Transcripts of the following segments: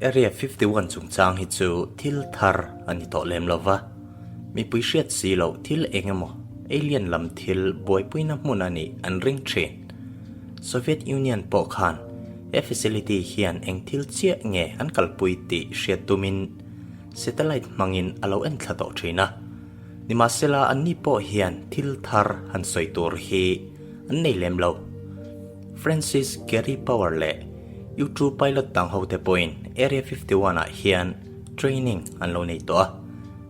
Area 51 chungchang hi chu thil thar a ni tawh lem lo va, mipui hriat si loh thil eng emaw alien lam thil buaipuina hmun a nih an ring thin. Soviet Union pawh khan he facility hian eng thil chiah nge an kalpui tih hriat tumin satellite hmangin a lo enthla tawh thin a. Nimahsela anni pawh hian thil thar han sawi tur hi an nei lem lo. Francis Gary Power leh U-2 pilot dang hote pawhin Area 51 ah hian training an lo nei tawh a.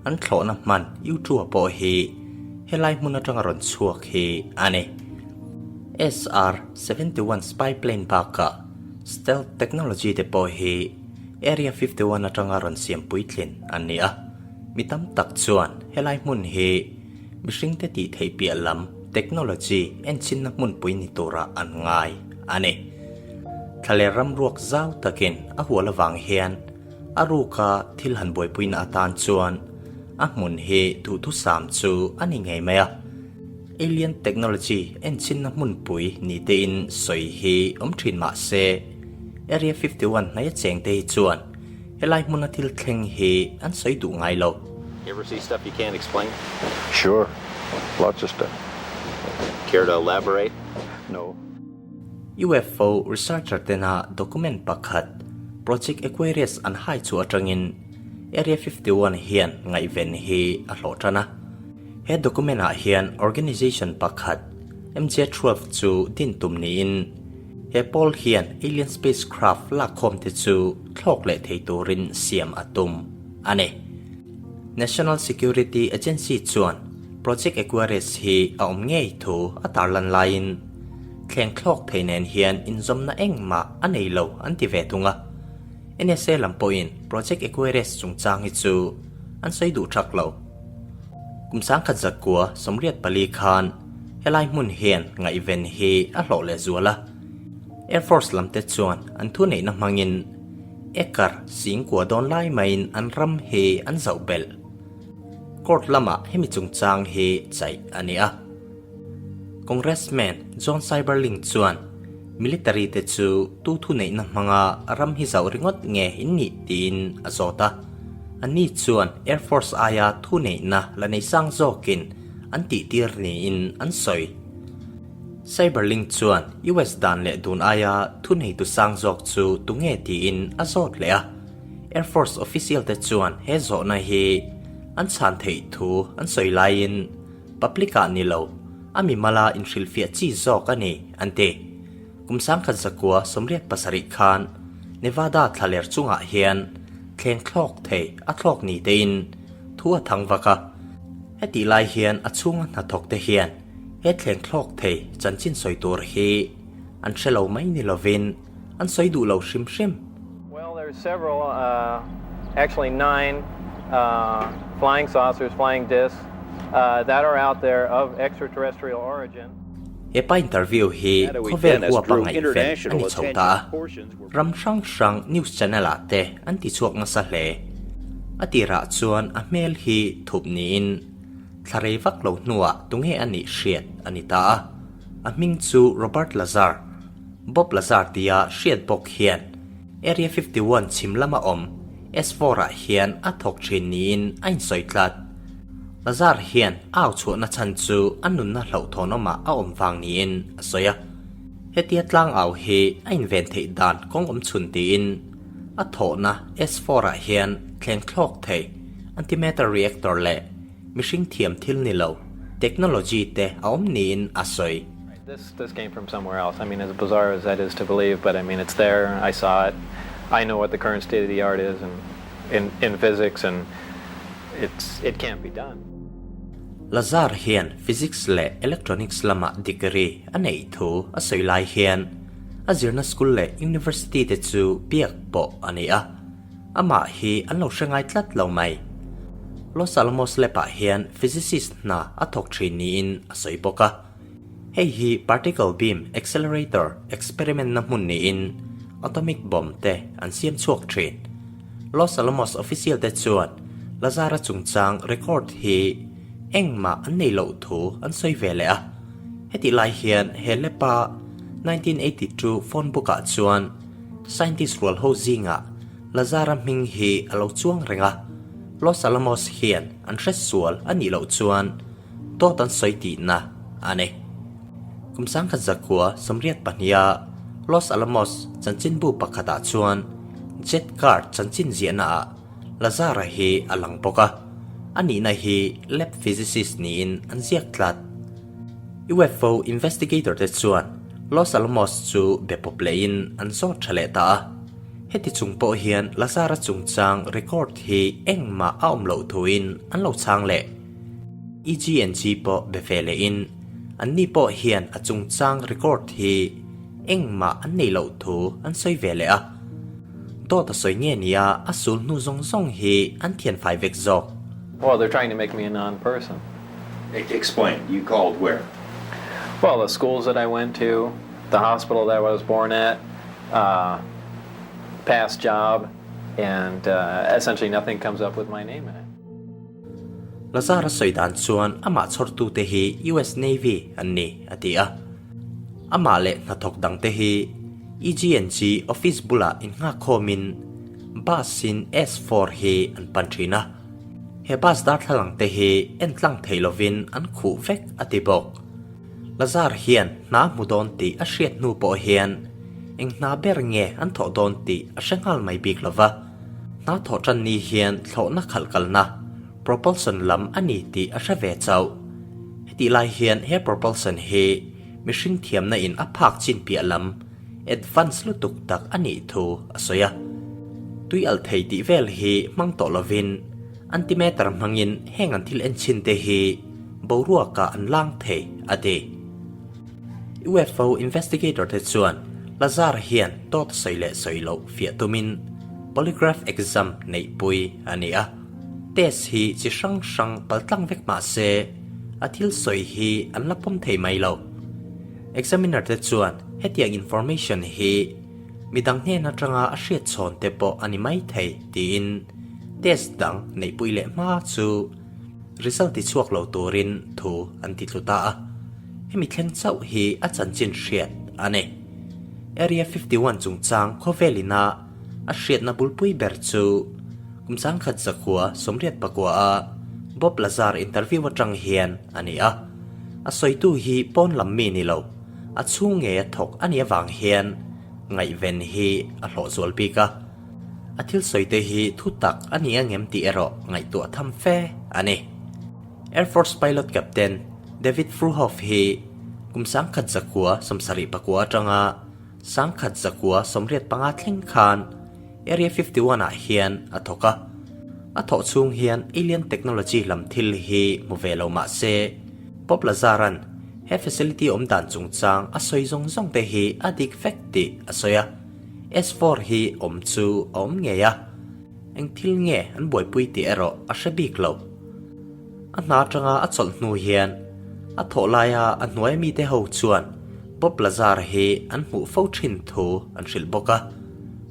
An thlawhna hman U-2 a pawh hi helai hmun atanga rawn chhuak hi a ni. SR-71 spy plane bakah stealth technology te pawh hi Area 51 atanga rawn siam puitlin an ni a. Mi tam tak chuan helai hmun hi mihringte tih theih piah lam technology enchinna hmunpui ni turah an ngai a ni. Thlaler ramruak zau takin a hual avang hian a ruka thil han buaipuina atan chuan a hmun hi duhthusam chu a ni ngei mai a. Alien technology enchinna hmunpui ni tein sawi hi awm thin mah se, Area 51 hnaia chengte hi chuan Helai hmuna thil thleng hi an sawi duh ngai lo. You ever see stuff you can't explain? Sure. Lots of stuff. Care to elaborate? No. UFO researcher tena document pakhat, Project Aquarius an hai chu atangin Area 51 hian ngaihven hi a hlawh tan a. He document ah hian organization pakhat, MJ-12 chu din tum niin, He pawl hian alien spacecraft lakkhawmte chu thlawk leh thei turin siam a tum a ni. National Security Agency chuan Project Aquarius hi a awm ngei thu a tarlan laiin thleng thlawk thei nen hian inzawmna engmah a nei lo an ti ve thung a. NSA lam pawhin Project Aquarius chungchang hi chu an sawi duh thak lo. Kum 1984 khan helai hmun hian ngaihven hi a hlawh leh zual a. Air Force lam te chuan an thuneihna hmangin acre singkua dawn lai maiin an ram hi an zauh belh. Court lamah hemi chungchang hi chaih a ni a. Congressman John Seiberling chuan military te chu tu thuneihna hmanga ram hi zauh ringawt nge in nih tiin a zawt a. Anni chuan Air Force aia thuneihna la nei sang zawkin an tihtir niin an sawi. Seiberling chuan US dan leh dun aia thuneitu sang zawk chu tunge tiin a zawt leh a. Air Force official te chuan he zawhna hi an chhan theih thu an sawi laiin, Public ah ni lo, a mimala inhrilhfiah chi zawk a ni, an ti. Kum 1987 khan Nevada thlaler chungah hian thleng thlawk thei a thlawk ni tein thu a thang vak a. Hetih lai hian a chhunga hnathawk te hian he thleng thlawk thei chanchin sawi tur hi an hre lo mai ni lovin an sawi duh lo hrim hrim. Well, there's several, uh, actually nine uh, flying saucers, flying discs uh, that are out there of extraterrestrial origin. He pa interview hi khawvel huapa ngaihven a ni chho ta a, ram hrang hrang news channel ah te an ti chhuak nasa hle. A tirah chuan a hmel hi thup niin thla rei vak lo hnuah tunge a nih hriat a ni ta a. A hming chu Robert Lazar, Bob Lazar tia hriat bawk hian Area 51 chhim lama awm S4 ah hian a thawk thin niin a insawi tlat. Lazar hian a au chhuahna chhan chu a nunna hlauhthawnawmah a awm vang niin a sawi a. Hetia tlang au hi a inven theih dan kawng awm chhun tiin a thawhna S4 ah hian thleng thlawk thei antimatter reactor leh mihring thiam thil ni lo technology te a awm niin a sawi. This this came from somewhere else. I mean, as bizarre as that is to believe, but I mean, it's there. I saw it. I know what the current state of the art is in in in physics and it's it can't be done. Lazar hian physics leh electronics lama degree a neih thu a sawi lai hian a zirna school leh university te chu biak pawh a ni a, amah hi an lo hre ngai tlat lo mai. Los Alamos Lab ah hian physicist hna a thawk thin niin a sawi bawk a. Hei hi particle beam accelerator experiment na hmun niin atomic bomb te an siam chhuak thin. Los Alamos official te chuan Lazara chungchang record hi engmah an nei loh thu an sawi ve leh a. Hetih lai hian he lab-a 1982 phone book ah chuan scientist rual ho zingah. Lazara hming hi a lo chuang reng a, Los Alamos hian an hre sual a nih loh chuan dawt an sawi tihna a ni. Kum 1982 a Los Alamos chanchinbu pakhatah chuan Jet Card chanchin ziahnaah Lazara hi a lang bawk a, a nihna hi lab physicist niin an ziak tlat. UFO investigator te chuan Los Alamos chu be pawp lehin an zawt tha leh ta a. Heti chung pawh hian Lazara chungchang record hi engmah a awm loh thuin an lo chhang leh. EGNG pawh be ve lehin anni pawh hian a chungchang record hi engmah an nei loh thu an sawi ve leh a. Dawt a sawi nge nia a sul hnu zawng zawng hi an thian fai vek zawk. Well, they're trying to make me a non-person. Explain. You called where? Well, the schools that I went to, the hospital that I was born at, uh, past job, and uh, essentially nothing comes up with my name in it. Lazara sawi dan chuan amah chhawrtute hi US Navy an ni, a ti a. Amah leh hnathawk dangte hi EGNG office bulah innghak khawmin bus-in S-four hi an pan thin a. He bus darthlalang te hi en tlang thei lovin an khuh vek, a ti bawk. Lazar hian hna hmu dawn tih a hriat hnu pawh hian eng hna ber nge an thawh dawn tih a hre nghal mai bik lova. Hna thawh tan ni hian thlawhna khalh kalna, propulsion, lam a ni tih a hre ve chauh. Hetih lai hian he propulsion hi mihring thiamna in a phak chin piah lam, advance lutuk tak a nih thu a sawi a. Tui alh thei tih vel hi hmang tawh lovin antimatter hmangin heng an thil en chhin te hi boruakah an lang thei, a ti. UFO investigator te chuan Lazar hian dawt sawi leh sawi loh fiah tumin polygraph exam neihpui a ni a. Test hi chi hrang hrang paltlang vek mah se a thil sawi hi an la pawm thei mai lo. Examiner te chuan hetiang information hi midang hnen atanga a hriat chhawn te pawh a ni mai thei tiin test dang neihpui leh hma chu result ti chhuak lo turin thu an ti tlu ta a. Hemi thleng chauh hi a chanchin hriat a ni. Area 51 chungchang khawvel ina a hriatna bulpui ber chu kum 1989 a Bob Lazar interview atang hian a ni a. A sawitu hi pawn lam mi ni lo, a chhung ngei a thawk a nih avang hian ngaihven hi a hlawh zual bik a. A thil sawite hi thu tak a ni angem tih erawh ngaihtuah tham fe a ni. Air Force Pilot Captain David Fruhauf hi kum 1979 atanga 1985 thleng khan Area 51 ah hian a thawk a. A thawh chhung hian alien technology lam thil hi hmu ve lo mah se, Bob Lazar-a'n he facility awm dan chungchang a sawi zawng zawng te hi a dik vek tih a sawi a. S-four hi awm chu a awm ngei a, eng thil nge an buaipui tih erawh a hre bik lo. A hna atanga a chawlh hnu hian a thawh laia a hnuai mite ho chuan Bob Lazar hi an hmuh fo thin thu an hrilh bawk a.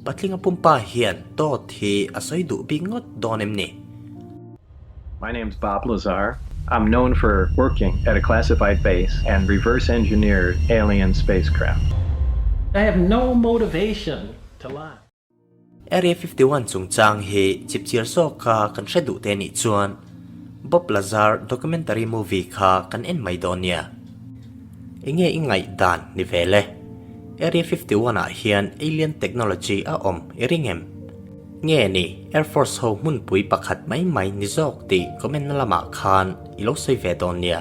Patlinga pumpa hian dawt hi a sawi duh bik ngawt dawn em ni? My name's Bob Lazar. I'm known for working at a classified base and reverse engineered alien spacecraft. I have no motivation to lie. Area 51 chungchang hi chipchiar zawka kan hre duh te nih chuan Bob Lazar documentary movie kha kan en mai dawn nia. Enge i ngaih dan ni ve le? Area 51 ah hian alien technology a awm i ring em? Nge ni Air Force ho hmunpui pakhat mai mai ni zawk tih comment na lamah khan i lo sawi ve dawn nia.